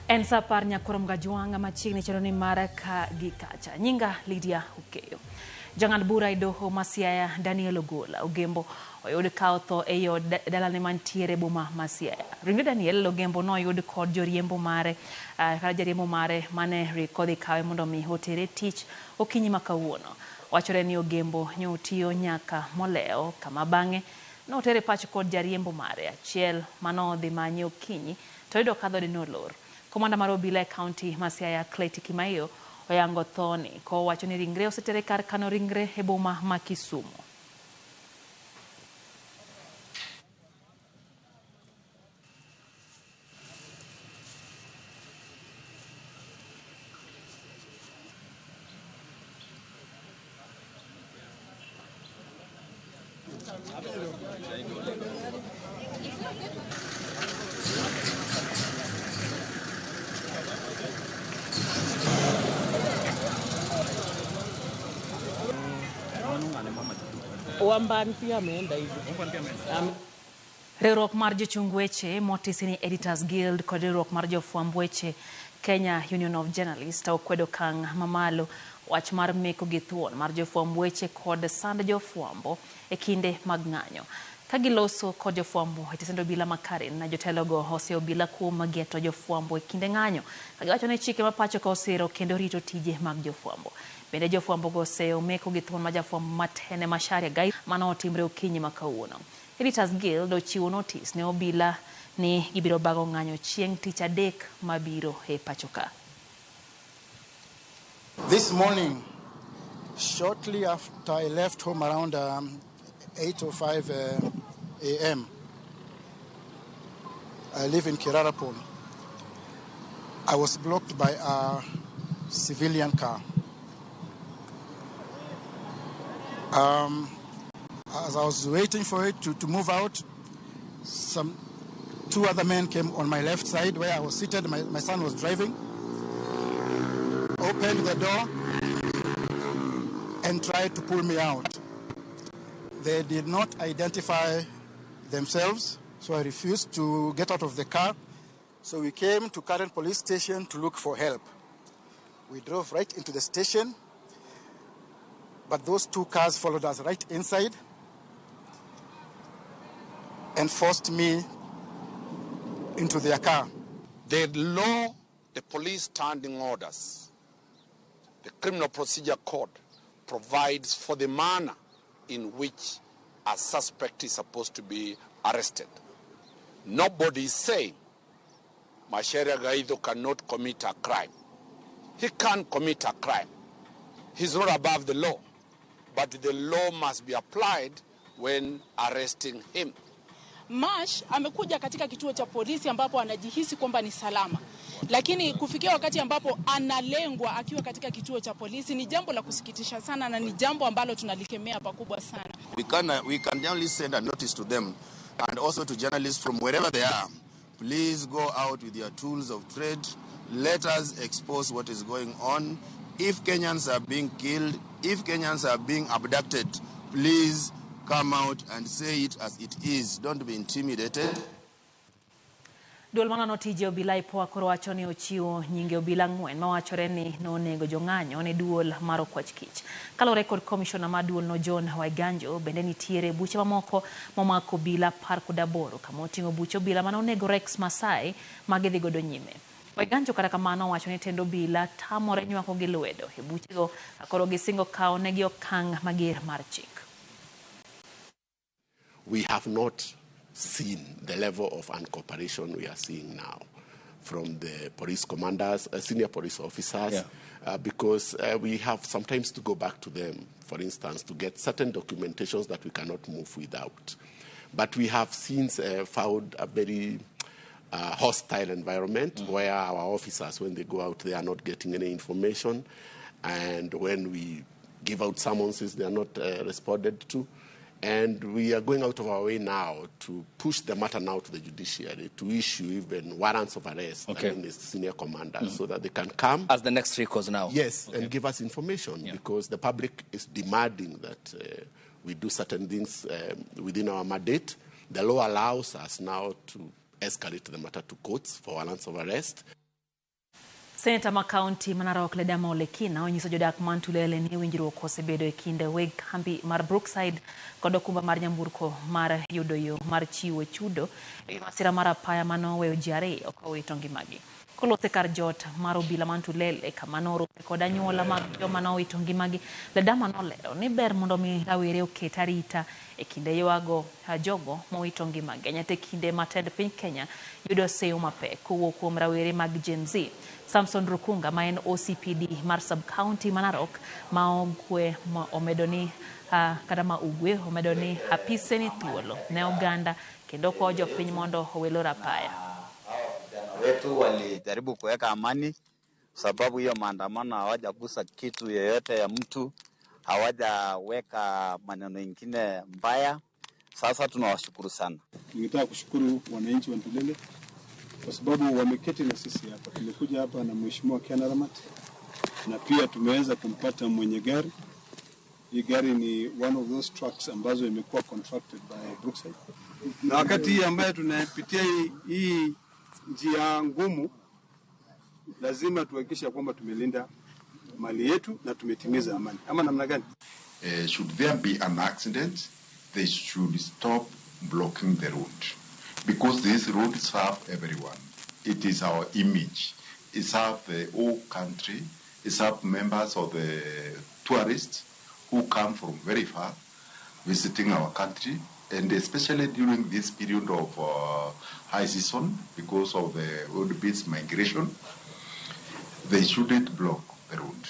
En saa apar nyakoro Mgajwang' machiegni chalo ni mar ka gi kacha. Nyinga Lydia Okeyo. Jang'ad bura e doho ma Siaya Daniel Ogola Ogembo oyud ka otho ei od dalane mantiere boma ma Siaya. Ringre Daniel Ogembo noyud kod joriembo mare kata jariembo mare mane rik odhi kawe mondo mi otere tich okinyi ma kawuono. Wachore ni Ogembo nyo otiyo nyaka molewo kama bang'e notere pacho kod jariembo mare achiel manodhi manye okinyi to oyudo ka dhode nolor. Komanda mar obila e kaunti ma Siaya Clety Kimaiyo oyango thoni kowacho ni ringre osetere kar kano ringre e boma ma Kisumu. Wamban pia ameenda hivi. Riwruok mar jochung weche motisi ni Editors Guild kod riwruok mar jofwamb weche Kenya Union of Journalists okwedo okang' mamalo wach mar meko gi thuon mar jofwamb weche kod sand jofwambo e kinde mag ng'anyo. Ka giloso kod jofwambo e tesend obila ma Karen, jotelogo oseyo obila kuom geto jofwambo e kinde ng'anyo ka giwacho ni chike ma pacho ka osiro kendo rito tije mag jofwambo. Bende jofwambo go oseyo meko gi thuon ma jafwambo Matene Macharia Gai mano otimre okinyi ma kawuono. Editors Guild ochiwo notis ne obila ni gibiro bago ng'anyo chieng' tich adek mabiro e pacho ka. This morning, shortly after I left home around 8:05 a.m., I live in Kerarapon. I was blocked by a civilian car. As I was waiting for it to move out, some two other men came on my left side where I was seated. My son was driving, opened the door and tried to pull me out. They did not identify themselves, so I refused to get out of the car. So we came to Karen Police Station to look for help. We drove right into the station, but those two cars followed us right inside and forced me into their car. The law, the police standing orders, the Criminal Procedure Code provides for the manner in which a suspect is supposed to be arrested. Nobody is saying Macharia Gaitho cannot commit a crime. He can commit a crime. He's not above the law, but the law must be applied when arresting him. Mash amekuja katika kituo cha polisi ambapo anajihisi kwamba ni salama. Lakini kufikia wakati ambapo analengwa akiwa katika kituo cha polisi ni jambo la kusikitisha sana na ni jambo ambalo tunalikemea pakubwa sana. We can only send a notice to them and also to journalists from wherever they are. Please go out with your tools of trade. Let us expose what is going on. If Kenyans are being killed, if Kenyans are being abducted, please come out and say it as it is. Don't be intimidated. Duol manono tije obila IPOA koro wacho ni ochiwo nyinge obila ang'wen mawachore ni nonego jong'anyo ne duol mar Okwach Kich. Kaluwore kod komishona mar duolno John Waiganjo, bende nitiere buche mamoko momako obila 18 kama oting'o buche obila mane onego Rex Masai ma gidhi godo nyime. Waiganjo kata kamano owacho ni tend obila tamore nywako gi lwedo e buchego koro gisingo kawo negi okang' mager mar chik. We have not seen the level of uncooperation we are seeing now from the police commanders, senior police officers, because we have sometimes to go back to them, for instance, to get certain documentations that we cannot move without. But we have since found a very hostile environment where our officers, when they go out, they are not getting any information. And when we give out summonses, they are not responded to. And we are going out of our way now to push the matter now to the judiciary, to issue even warrants of arrest against senior commanders so that they can come. As the next recourse now. Yes, and give us information, because the public is demanding that we do certain things within our mandate. The law allows us now to escalate the matter to courts for warrants of arrest. Seneta ma kaunti ma Narok Ledama Olekina onyiso jodak man Tulele ni winjruok osebedo e kind weg kambi mar Brookside kod okumba mar nyamburko mar yudo yo mar chiwo chudo e masira mar apaya manoweyo ji ariyo kowito ngimagi. Kolose kar jot mar obila man Tulele kama norome kod anyuola mag joma nowito ngimagi, Ledama nolero ni ber mondo mi rawere oket arita e kinde ywago jogo mowito ngimagi. Nyaka e kinde ma tend piny Kenya yudo seyo mapek kowuok kuom rawere mag Gen Z. Samson Rukunga ma en OCPD mar sub-county ma Narok ma Ugwe omedo ni kata ma Ugwe omedo ni apise ni thuolo ne oganda kendo kwayo jopiny mondo owelo rapaya. Wetu walijaribu kuweka amani, sababu hiyo maandamano hawajagusa kitu yoyote ya mtu, hawajaweka maneno ingine mbaya. Sasa tunawashukuru sana. Ningetaka kushukuru wananchi wa Ntulele kwa sababu wameketi na sisi hapa. Tumekuja hapa na Mheshimiwa Ken Aramat na pia tumeweza kumpata mwenye gari. Hii gari ni one of those trucks ambazo imekuwa contracted by Brookside. Na wakati hii ambayo tunapitia hii njia ngumu, lazima tuhakikishe kwamba tumelinda mali yetu na tumetimiza amani. Ama namna gani? Should there be an accident, they should stop blocking the road, because this road serves everyone. It is our image. It serves the whole country. It serves members of the tourists who come from very far visiting our country, and especially during this period of high season, because of the road-based migration, they shouldn't block the road.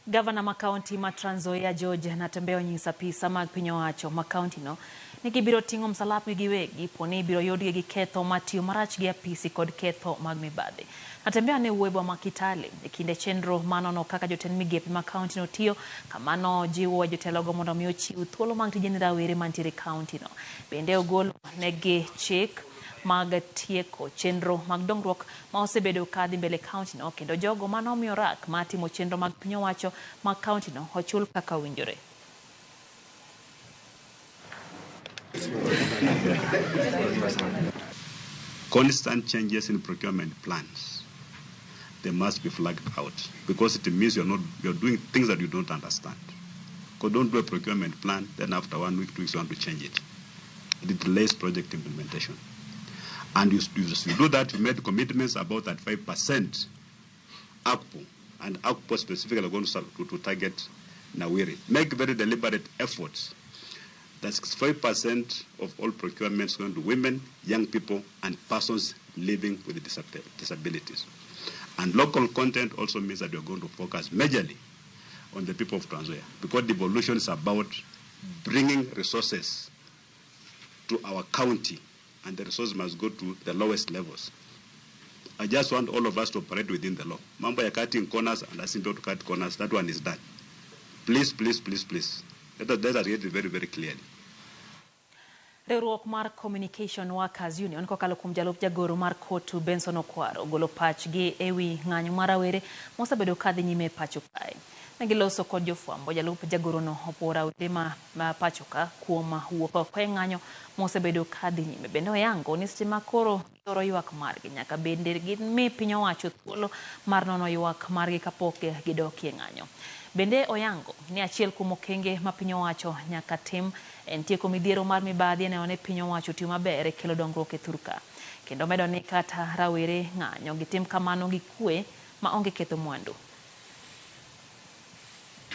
Gavana ma kaunti ma Trans Nzoia George Natembeya onyiso apisa mag piny owacho ma kaunti no ni gibiro ting'o msalapgi giwegi poni ibiro yudgi gi ketho mar tiyo marach gi apisi kod ketho mag mibadhi. Natembeya ne wuoyo e boma ma Kitale e kinde chenro manono kaka jotend migepe ma kaunti no tiyo, kamano jiwo jotelogo mondo mi ochiw thuolo mag tije ne rawere mantiere e kaunti no. Bende ogolo negi chik mag tieko chenro mag dongruok ma osebedo ka dhi mbele kaunti no, kendo jogo manomiyo rak mar timo chenro mag piny owacho mag kaunti no ochul kaka owinjore. Constant changes in procurement plans, they must be flagged out, because it means you're doing things that you don't understand. Because don't do a procurement plan, then after 1 week, 2 weeks, you want to change it. It delays project implementation. And you do that, you made commitments about that 5% ACPO, and ACPO specifically are going to target Nawiri. Make very deliberate efforts that 65% of all procurements going to women, young people, and persons living with disabilities. And local content also means that we are going to focus majorly on the people of Trans Nzoia, because devolution is about bringing resources to our county, and the resources must go to the lowest levels. I just want all of us to operate within the law. Mambo ya cutting corners and asking people to cut corners, that one is done. Please, please, please, please. Let us get it very, very clearly. Riwruok mar Communication Workers Union kokalo kuom jalup jagoro mar Kotu Benson Okwaro ogolo pachgi ewi ng'anyo mar rawere mosebedo kadhi nyime e pacho kae. Negiloso kod jofwambo, jalup jagorono opuo rawere ma pacho ka kuom wuok oko e ng'anyo mosebedo kadhi nyime. Bende oyango ni seche ma koro gioro ywak margi nyaka bende gimi piny owacho thuolo mar nono ywak margi kapok gidokie ng'anyo. Bende oyango ni achiel kuom okenge ma piny owacho nyaka tim en tieko midhiero mar mibadhi e neno ni piny owacho tiyo maber e kelo dongruok e thurka. Kendo medo ni kata rawere ng'anyo gitim kamano gi kwe ma onge ketho mwandu.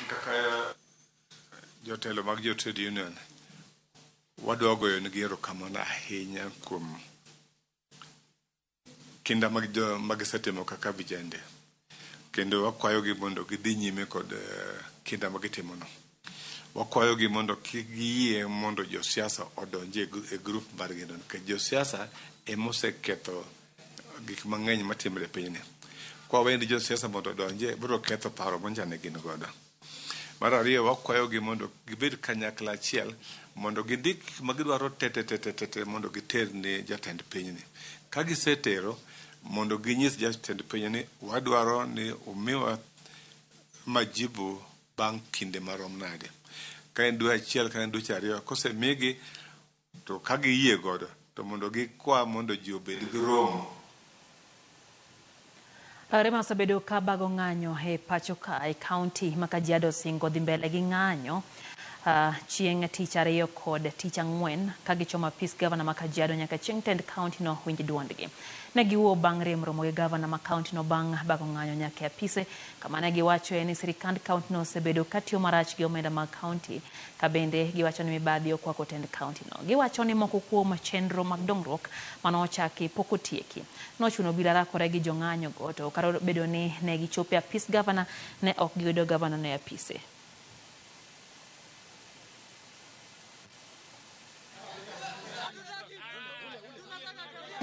Kaka jotelo mag jo trade union, wadwa goyo negi erokamano ahinya kuom kinda magisetimo kaka vijende. Kendo wakwayogi mondo gidhi nyime kod kinda magitimono. Wakwayogi mondo kik giyie mondo josiasa odonji e grup margi no, nikech josiasa ema oseketho gik mang'eny matimore e pinyni. Kwa wendi josiasa mondo odonje, biro ketho paro manyocha ne gin godo. Mar ariyo, wakwayogi mondo gibed kanyakla achiel mondo gindik gik ma gidwaro te mondo giter ne jatend pinyni. Ka gisetero, mondo ginyis jatend piny ni wadwaro ni umiwa majibu bang' kinde marom nade. Ka en dwe achiel, ka en dweche ariyo, kosemigi to ka giyie godo to mondo gikwa mondo ji obed gi romo. Rawere ma osebedo ka bago ng'anyo e pacho ka e kaunti ma Kajiado osingo dhi mbele gi ng'anyo chieng' tich ariyo kod tich ang'wen ka gichomo apis gavana ma Kajiado nyaka chieng' tend kaunti no winj duondgi. Ne giwuo bang' rem romo gi gavana ma kaunti no bang' bago ng'anyo nyaka e apise kama ne giwachoe ni sirikand kaunti no osebedo ka tiyo marach gi omenda mag kaunti ka bende giwacho ni mibadhi okwako tend kaunti no. Giwacho ni moko kuom chenro mag dongruok manochaki pok otieki. Nochuno obila rakore gi jong'anyo go to kar bedo ni ne gichopo e apis gavana ne ok giyudo gavana no e apise.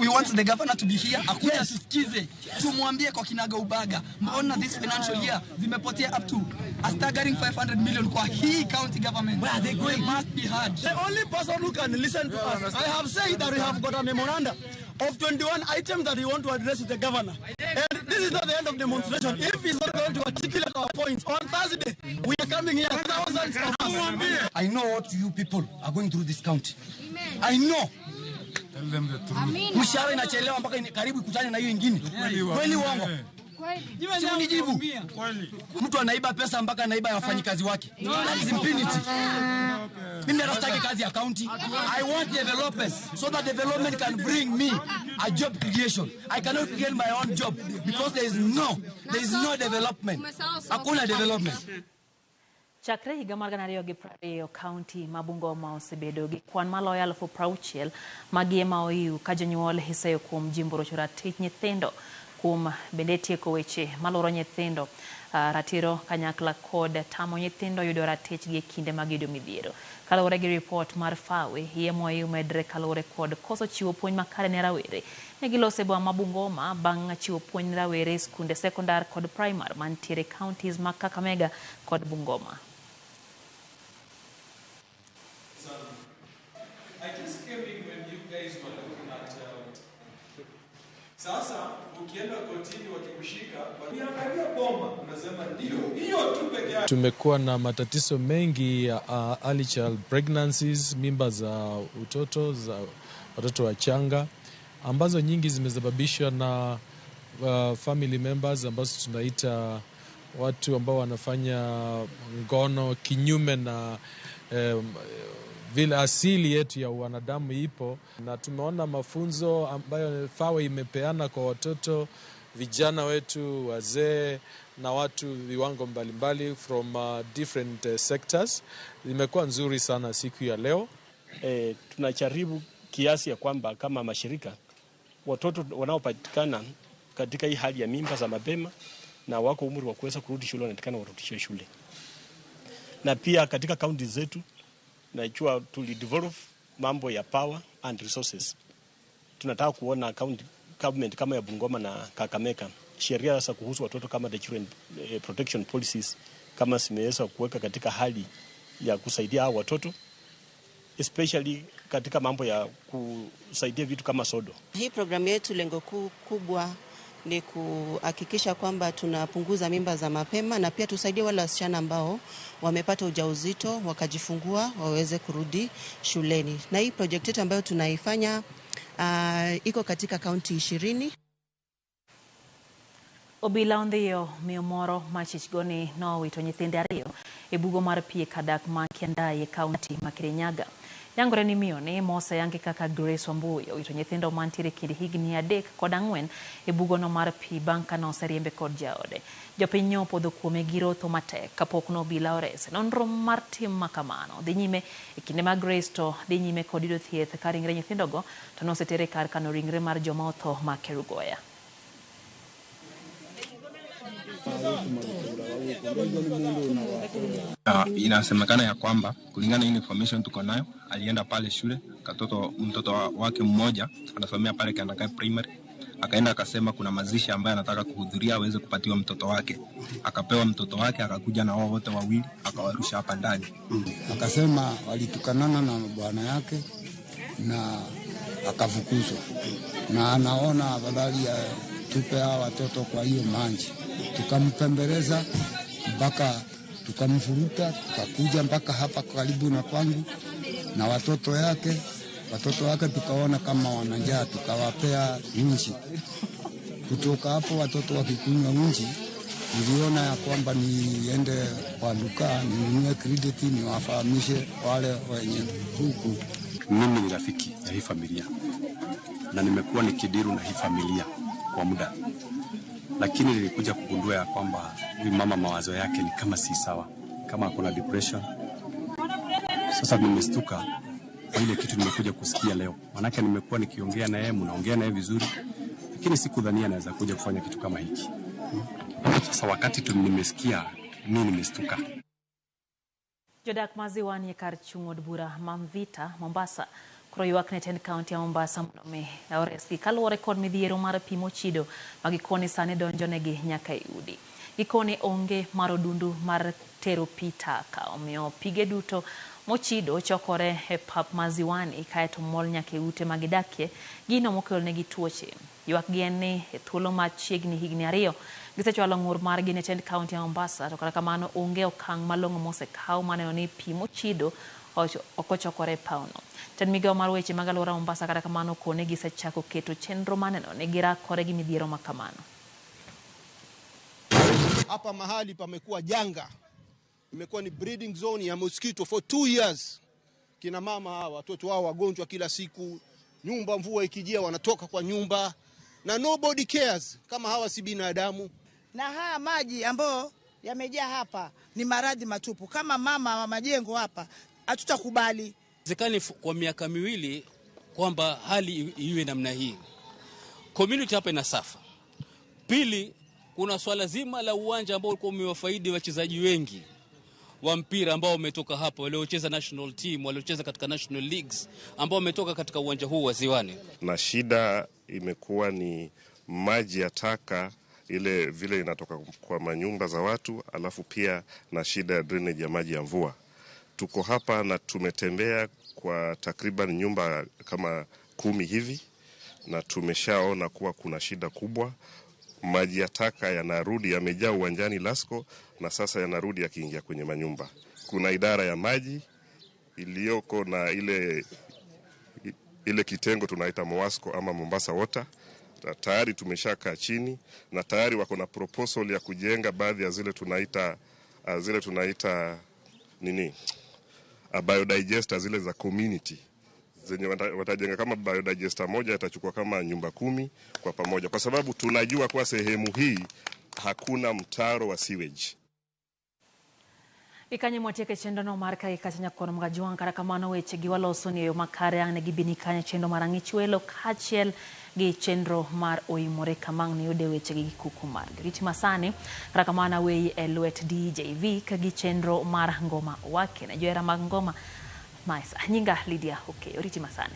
We want the governor to be here, akuja atusikize, tumwambie kwa kinaga ubaga, mbona this financial year zimepotea up to a staggering 500 million kwa hii county government. Where are they going? Must be heard. The only person who can listen to us, I have said that we have got a memorandum of 21 items that we want to address with the governor. And this is not the end of demonstration. If he's not going to articulate our points, on Thursday, we are coming here, thousands of us. I know what you people are going through this county. I know. Tell them the truth. Mshahara inachelewa mpaka karibu ikutane na hiyo ingine. Kweli uongo? Si unijibu. Mtu anaiba pesa mpaka anaiba ya wafanyikazi wake. That is impunity. Mimi nataka kazi ya county. I want developers so that development can bring me a job creation. I cannot create my own job because there is no development. Hakuna development. Chakre higa mar 2020 kaunti ma Bungoma osebedo gi kwan maloyo 60,000 magi ema oiw ka jonyuol hiseyo kuom jimbo rocho ratich nyithindo kuom bende tieko weche maloro nyithindo ratiro kanyakla kod tamo nyithindo yudo ratichgi e kinde mag yudo midhiero. Kaluwore gi ripot mar FAWE, iye moiw medre kaluwore kod koso chiwo puonj makare ne rawere. Ne gilose boma ma Bungoma bang' chiwo puonj ne rawere e skunde sekondar kod primar mantiere counties mag Kakamega kod Bungoma. I just came in when you guys were looking at sasa ukienda kotini wakikushika niangalia boma unasema ndio hiyo tu peke yake. Tumekuwa na matatizo mengi ya early child pregnancies, mimba za utoto za watoto wachanga ambazo nyingi zimesababishwa na family members ambazo tunaita watu ambao wanafanya ngono kinyume na vile asili yetu ya wanadamu ipo. Na tumeona mafunzo ambayo FAWE imepeana kwa watoto, vijana wetu, wazee na watu viwango mbalimbali from different sectors. Imekuwa nzuri sana siku ya leo. Tunajaribu kiasi ya kwamba kama mashirika watoto wanaopatikana katika hii hali ya mimba za mapema na wako umri wa kuweza kurudi shule wanatakana warudishwe shule. Na pia katika kaunti zetu najua tulidevelop mambo ya power and resources. Tunataka kuona county government kama ya Bungoma na Kakamega sheria za kuhusu watoto kama the children protection policies kama zimeweza kuweka katika hali ya kusaidia hao watoto, especially katika mambo ya kusaidia vitu kama sodo. Hii programu yetu lengo kubwa ni kuhakikisha kwamba tunapunguza mimba za mapema na pia tusaidie wale wasichana ambao wamepata ujauzito wakajifungua waweze kurudi shuleni. Na hii project yetu ambayo tunaifanya iko katika kaunti 20. Obila ondhiyo miyo moro machich goni nowito nyithinde ariyo e bugo mar pi kadak ma Kiandai e kaunti ma Kirinyaga. Yangore ni miyo ni moseyangi kaka Grace Wambui owito nyithindo mantiere kind higni 3 kod 4 e bugono mar pi bang' ka noseriembe kod jaode. Jopiny ne opodho kuome gi rotho matek kapok nobila orese. Nonro mar tim makamano dhi nyime e kinde ma Grace to dhi nyime kod yudo thieth ka ringre nyithindogo to nosetere kar kano ringre mar joma otho ma Kerugoya. Inasemekana ya kwamba kulingana na information tuko nayo, alienda pale shule, mtoto wake mmoja anasomea pale Kiandakai Primary, akaenda akasema kuna mazishi ambayo anataka kuhudhuria aweze kupatiwa mtoto wake. Akapewa mtoto wake, akakuja na wao wote wawili, akawarusha hapa ndani. Akasema walitukanana na bwana yake na akafukuzwa, na anaona afadhali ya tupe hawa watoto kwa hiyo maji. Tukampembeleza mpaka tukamfuruta, tukakuja mpaka hapa karibu na kwangu na watoto wake tukaona kama wana njaa, tukawapea nchi. Kutoka hapo watoto wakikunywa uji, niliona ya kwamba niende kwa duka ninunue credit niwafahamishe wale wenye huku. Mimi ni rafiki ya hii familia na nimekuwa nikidiru na hii familia kwa muda, lakini nilikuja kugundua ya kwamba huyu mama mawazo yake ni kama si sawa, kama ako na depression. Sasa nimestuka kwa ile kitu nimekuja kusikia leo, manake nimekuwa nikiongea na yeye, mnaongea naye vizuri, lakini sikudhania anaweza kuja kufanya kitu kama hiki. Sasa wakati tu nimesikia, mimi nimestuka. Jodak ma Ziwani e kar chung' od bura ma Mvita, Mombasa, koro ywak ne tend kaunti ya Mombasa mondo mi oresgi kaluwore kod midhiero mar pi mochido ma gikone sani donjonegi nyaka e udi. Gikone onge mar odundu mar tero pi taka, omiyo pige duto mochido chokore e pap ma Ziwani kaeto mol nyaka e ute ma gidakie, gino mokelonegi tuoche. Ywak gi en ni e thuolo machiegni higni 2 gisechwalo ng'ur margi ne tend kaunti ya Mombasa, to kata kamano onge okang' malong'o mosekaw maneno ni pi mochido ok ochokore e pawno. Tend migawo mar weche mag alwora Mombasa kata kamano kone gisechako keto chenro maneno ni girakore gi midhiero ma kamano. Hapa mahali pamekuwa janga, imekuwa ni breeding zone ya mosquito for 2 years. Kina mama hawa watoto wao wagonjwa kila siku, nyumba mvua ikijia wanatoka kwa nyumba, na nobody cares kama hawa si binadamu. Na haya maji ambayo yamejaa hapa ni maradhi matupu. Kama mama wa majengo hapa hatutakubali. Haiwezekani kwa miaka 2 kwamba hali iwe namna hii. Community hapa inasafa. Pili, kuna swala zima la uwanja ambao ulikuwa umewafaidi wachezaji wengi wa mpira ambao wametoka hapo, waliocheza national team, waliocheza katika national leagues, ambao wametoka katika uwanja huu wa Ziwani. Na shida imekuwa ni maji ya taka ile vile inatoka kwa manyumba za watu, alafu pia na shida ya drainage ya maji ya mvua. Tuko hapa na tumetembea kwa takriban nyumba kama 10 hivi, na tumeshaona kuwa kuna shida kubwa. Maji ya taka yanarudi, yamejaa uwanjani Lasco, na sasa yanarudi yakiingia kwenye manyumba. Kuna idara ya maji iliyoko na ile kitengo tunaita Mowasco ama Mombasa Water. Na tayari tumeshakaa chini na tayari wako na proposal ya kujenga baadhi ya zile tunaita nini, biodigester zile za community zenye watajenga. Kama biodigester moja itachukua kama nyumba 10 kwa pamoja, kwa sababu tunajua kwa sehemu hii hakuna mtaro wa sewage. Ikanye mwatieke chenro no mar ka ikacha nyakono mga kata kamano weche gi waloso ni yo makare ang' ne gibini kanya chenro mar ang'ich welo kaachiel gi chenro mar oimore kamang' ni yude weche gi kuku margi. Riti masani kata kamano aweyi e lwet DJ Vic gi chenro mar ngoma wake na johera mag ngoma maisa. Nyinga Lydia Okeyo. Riti masani.